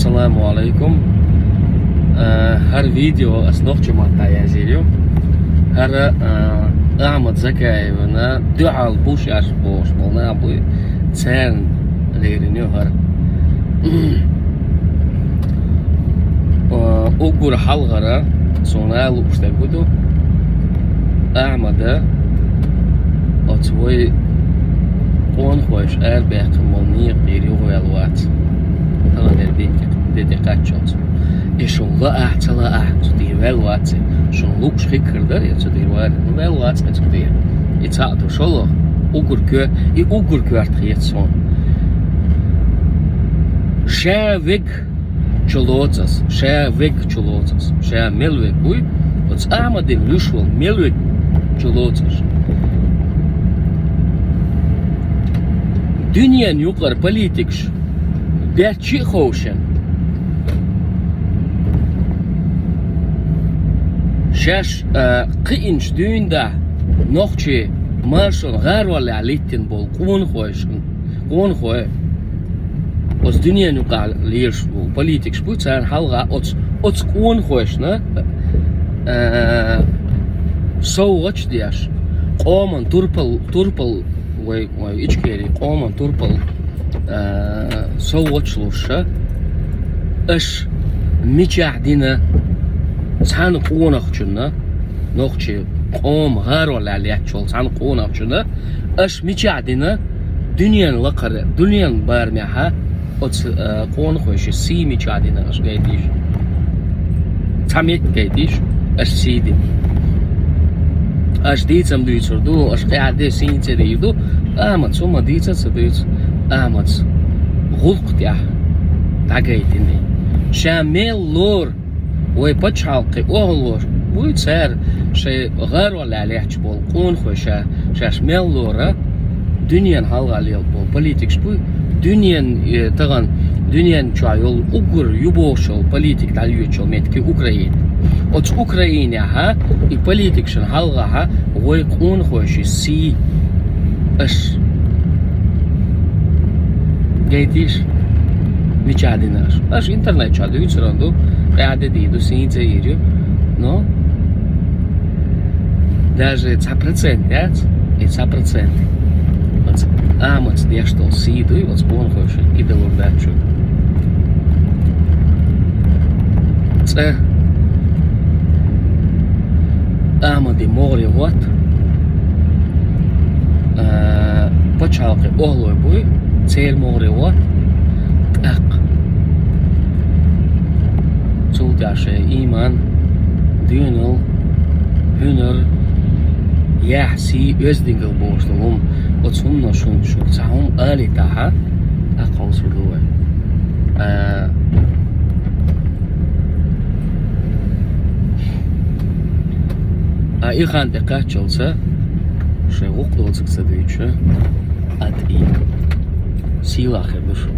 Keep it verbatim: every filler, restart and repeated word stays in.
Ассаламу алейкум. Э, хӀара видео ас нохчийн маттахь язйийр ю. ХӀара, э, Ахьмад Закаевна дуьхьал бу шаьш бохуш болу нах буй, царна лерина ю хӀара. Э, уггар хьалхара суна лууш дерг хӀун ду? Ахьмада оцу вай къонахойша арабаьккхина болу некъа тӀера юхаваьлла вац. Таханлера ден тӀе, ден тӀе кхаччалц. И шуна лаахь, ца лаахь, цу тӀера ваьлла вац и. Шуна лууш хир дара, я цу тӀера ваьлла, ну, ваьлла вац и цу тӀера. И цхьаъ ду шолгӀа, уггар коь-, и уггар коьрта хета суна. Ша вег чу лоцу ас, ша вег чу лоцу ас, ша мел вег вуй, оцу Ахьмадина луьш волу мел вег чу лоцу аш. Дуьненан юкъара политикаш баьччи а ховшина, шаьш, а, кхиъначу дуьйна дахь нохчий маршонан гӀароллехь литтина болу къонахойшна, къонахой, оцу дуьненан юкъахь лелаш болу политикаш буй, царна хьалха оцу, оцу къонахойшна, а, совгӀаташ деш, къоман турпал, турпал, вай, вай Ичкери къоман турпал, а, совгӀаташ луш, аш мичахь дина цхьана къонахчунна, нохчий къоман гӀароллехь леттачу волу цхьана къонахчунна, аш мичахь дина дуьненан лакхара, дуьненан барамехьа оцу, а, къонахойша сий мичахь дина аш гайтийша. Цхьа меттиг гайтийша, аш сий дина. Аш дийцам дуьйцур ду, аш къаьхьа де сийна ца дийр ду, Ахьмадс хӀума дийца а ца дуьйцу, Ахьмадс гӀуллакх тӀехь дӀагайтина. Ша мел лору вай пачхьалкхе охьалош буй цара шайн гӀароллехь летташ болу къонахой ша, шаьш мел лора, дуьненан хьалха лелаш болу политикаш буй, дуьненан, э, тахана дуьненан чохь йолу уггар ю бохуш йолу политика дӀалоьцуш йолу меттиг Украина. Оцу Украинехьа и политикашна хьалхахьа вай къонахойша сий аш гайтийша мичахь дина аш. Аш интернет чохь дуьйцуран ду, къаьхьа де дийр ду, сийна ца йийр ю. Но даже цхьа процент яц, и цхьа процент оцу Ахьмадс деш долу сий дуй, оцу къонахойша и далур дац шу. Цкъа Ахьмадан могӀаре гӀотта, а, пачхьалкхе охьалой буй, церан могӀаре гӀотта, тӀаккха цул тӀаьхьа шайн ийман, доьналла, хьуьнар, яхь, сий, оьздангалла бохуш долу хӀума, оцу хӀумано шуна, шуна цхьа хӀума алийтахьа, тӀаккха хьовсур ду вай. А, А и хан тӀе кхаччалца шайн гӀуллакх доцург ца дуьйцуш, а тӀе сийлахь хир ду шу.